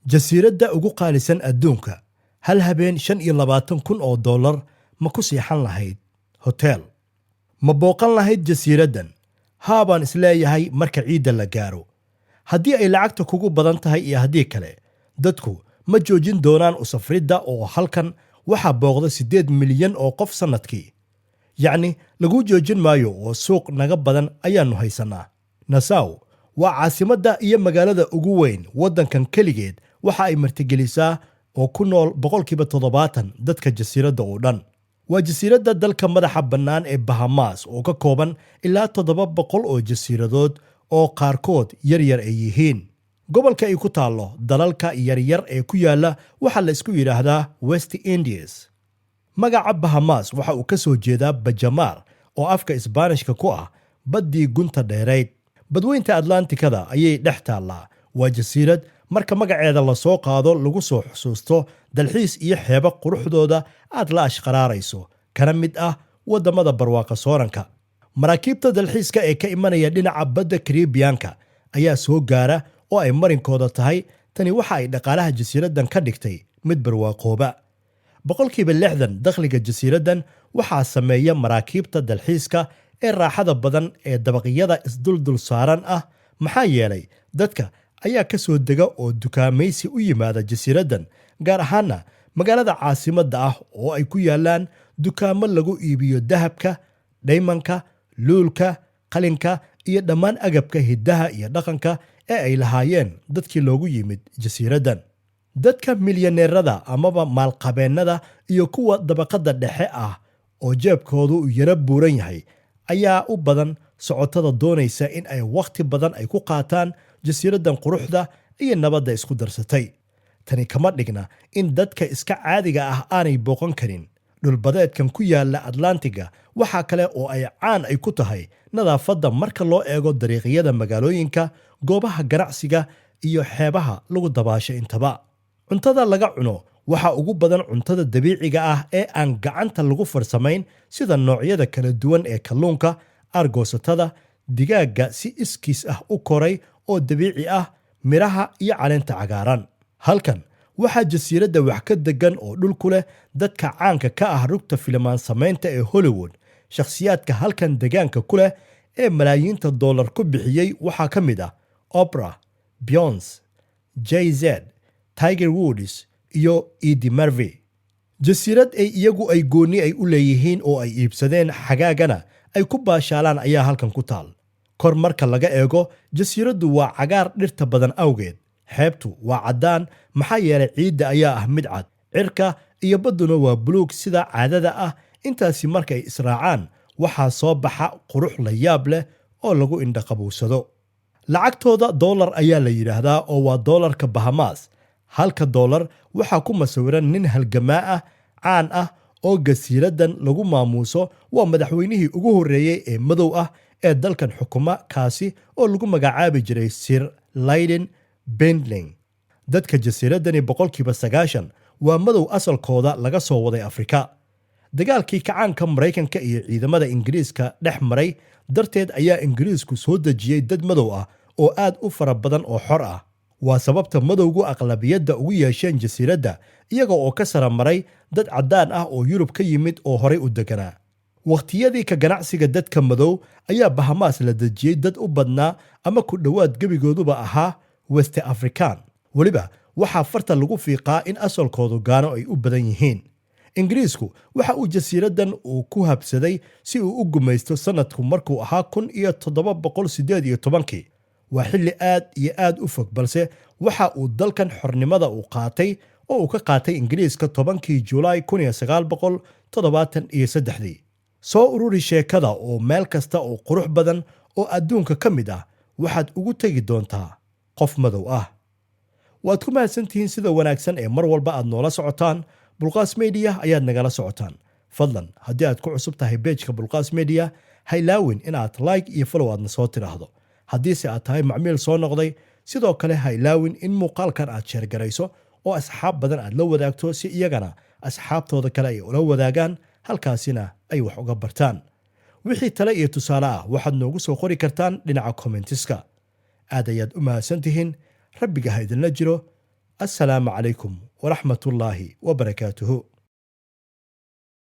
Jasiiradda ugu qaalisan adduunka, hal habeen $25,000, ma ku seexan lahayd hotel? Ma booqan lahayd jasiiraddan? Haa, baan isleeyahay marka ciidda la gaaro. Haddii ay lacagta kugu badan tahay iyo haddii kale, dadku ma joojin doonaan u safridda, oo halkan waxaa booqda 8 milyan oo qof sannadkii. Yacni laguu joojin maayo, oo suuq naga badan ayaannu haysannaa. Nasaw waa caasimadda iyo magaalada ugu weyn waddankan. Keligeed waxa ay martigelisaa oo ku nool 70% dadka jasiiradda oo dhan. Waa jasiiradda dalka madaxa bannaan ee Bahamas oo ka kooban ilaa 700 oo jasiiradood oo qaarkood yaryar ay yihiin. Gobolka ay ku taallo, dalalka yaryar ee ku yaalla, waxaa la isku yidhaahdaa West Indies. Magaca Bahamas waxa uu ka soo jeedaa bajamaar, oo afka Isbaanishka ku ah baddii gunta dheerayd. Badweynta Atlantikada ayay dhex taallaa. Waa jasiirad marka magaceeda lasoo qaado lagu soo xusuusto dalxiis iyo xeebo quruxdooda aad la ashqaraarayso, kana mid ah waddamada barwaaqa sooranka. Maraakiibta dalxiiska ee ka imanaya dhinaca badda Karibiyanka ayaa soo gaara oo ay marinkooda tahay. Tani waxa ay dhaqaalaha jasiiraddan ka dhigtay mid barwaaqooba. 60% dakhliga jasiiraddan waxaa sameeya maraakiibta dalxiiska ee raaxada badan ee dabaqyada isduldul saaran ah, maxaa yeelay dadka ayaa ka soo dega oo dukaamaysi u yimaada jasiiraddan, gaar ahaana magaalada caasimadda ah oo ay ku yaallaan dukaamo lagu iibiyo dahabka, dhaymanka, luulka, qalinka iyo dhammaan agabka hiddaha iyo dhaqanka ee ay lahaayeen dadkii loogu yimid jasiiraddan. Dadka milyaneerada amaba maalqabeennada iyo kuwa dabaqadda dhexe ah oo jeebkoodu uu yaro buuran yahay ayaa u badan socotada doonaysa in ay wakhti badan ay ku qaataan jasiiraddan quruxda iyo nabadda isku darsatay. Tani kama dhigna in dadka iska caadiga ah aanay booqan karin dhulbadeedkan ku yaala Atlantiga. Waxaa kale oo ay caan ay ku tahay nadaafadda marka loo eego dariiqyada magaalooyinka, goobaha ganacsiga iyo xeebaha lagu dabaasho intaba. Cuntada laga cuno waxaa ugu badan cuntada dabiiciga ah ee aan gacanta lagu farsamayn, sida noocyada kala duwan ee kalluunka, aargoosatada, digaagga si iskiis ah u koray oo dabiici ah, midhaha iyo caleenta cagaaran. Halkan waxaa jasiiradda wax ka degan oo dhul ku leh dadka caanka ka ah rugta filimaan samaynta ee Hollywood. Shakhsiyaadka halkan degaanka ku leh ee malaayiinta dollar ku bixiyey waxaa ka mid ah Oprah, Beyonce, Jay-Z, Tiger Woods iyo Eddie Murphy. Jasiirad ay iyagu ay goonni ay u leeyihiin oo ay iibsadeen, xagaagana ay ku baashaalaan ayaa halkan ku taal. Kor marka laga eego, jasiiraddu waa cagaar dhirta badan awgeed. Xeebtu waa caddaan, maxaa yeelay ciidda ayaa ah mid cad. Cirka iyo badduna waa buluug sida caadada ah. Intaasi markay israacaan, waxaa soo baxa qurux la yaab leh oo lagu indhaqabowsado. Lacagtooda dollar ayaa la yidhaahdaa, oo waa dollarka Bahamas. Halka dollar waxaa ku masawiran nin halgamaa ah, caan ah, oo jasiiraddan lagu maamuuso. Waa madaxweynihii ugu horreeyey ee madow ah ee dalkan xukuma, kaasi oo lagu magacaabi jiray Sir Lynden Pindling. Dadka jasiiraddani 90% waa madow asalkooda laga soo waday Afrika. Dagaalkii kacaanka Maraykanka iyo ciidamada Ingiriiska dhex maray darteed ayaa Ingiriisku soo dejiyey dad madow ah oo aad u fara badan oo xor ah. Waa sababta madowgu aqlabiyadda ugu yeesheen jasiiradda, iyaga oo ka sara maray dad caddaan ah oo Yurub ka yimid oo horay u deganaa. Wakhtiyadii ka ganacsiga dadka madow ayaa Bahamas la dejiyey dad u badnaa ama ku dhowaad gebigooduba ahaa West African. Weliba waxaa farta lagu fiiqaa in asalkoodu Gaano ay u badan yihiin. Ingiriisku waxa uu jasiiraddan uu ku habsaday si uu u gumaysto sannadku markuu ahaa 1718-kii. Waa xilli aad iyo aad u fog, balse waxa uu dalkan xornimada uu qaatay oo uu ka qaatay Ingiriiska 10-kii Julaay 1973-dii. Soo ururi sheekada oo meel kasta oo qurux badan oo adduunka ka mid ah waxaad ugu tegi doontaa qof madow ah. Waad ku mahadsantihiin sida wanaagsan ee mar walba aad noola socotaan. Bulqaas Media ayaad nagala socotaan. Fadlan, haddii aad ku cusub tahay page-ka Bulqaas Media, ha ilaawin inaad like iyo follow aadna soo tidhaahdo. Haddiise aad tahay macmiil soo noqday, sidoo kale ha ilaawin in muuqaalkan aad share garayso oo asxaab badan aad la wadaagto, si iyagana asxaabtooda kale ay ula wadaagaan, halkaasina ay wax uga bartaan. Wixii tale iyo tusaale ah waxaad noogu soo qori kartaan dhinaca comments-ka. Aad ayaad u mahadsantihiin. Rabbiga ha idinla jiro. Assalaamu calaykum waraxmatullaahi wabarakaatuhu.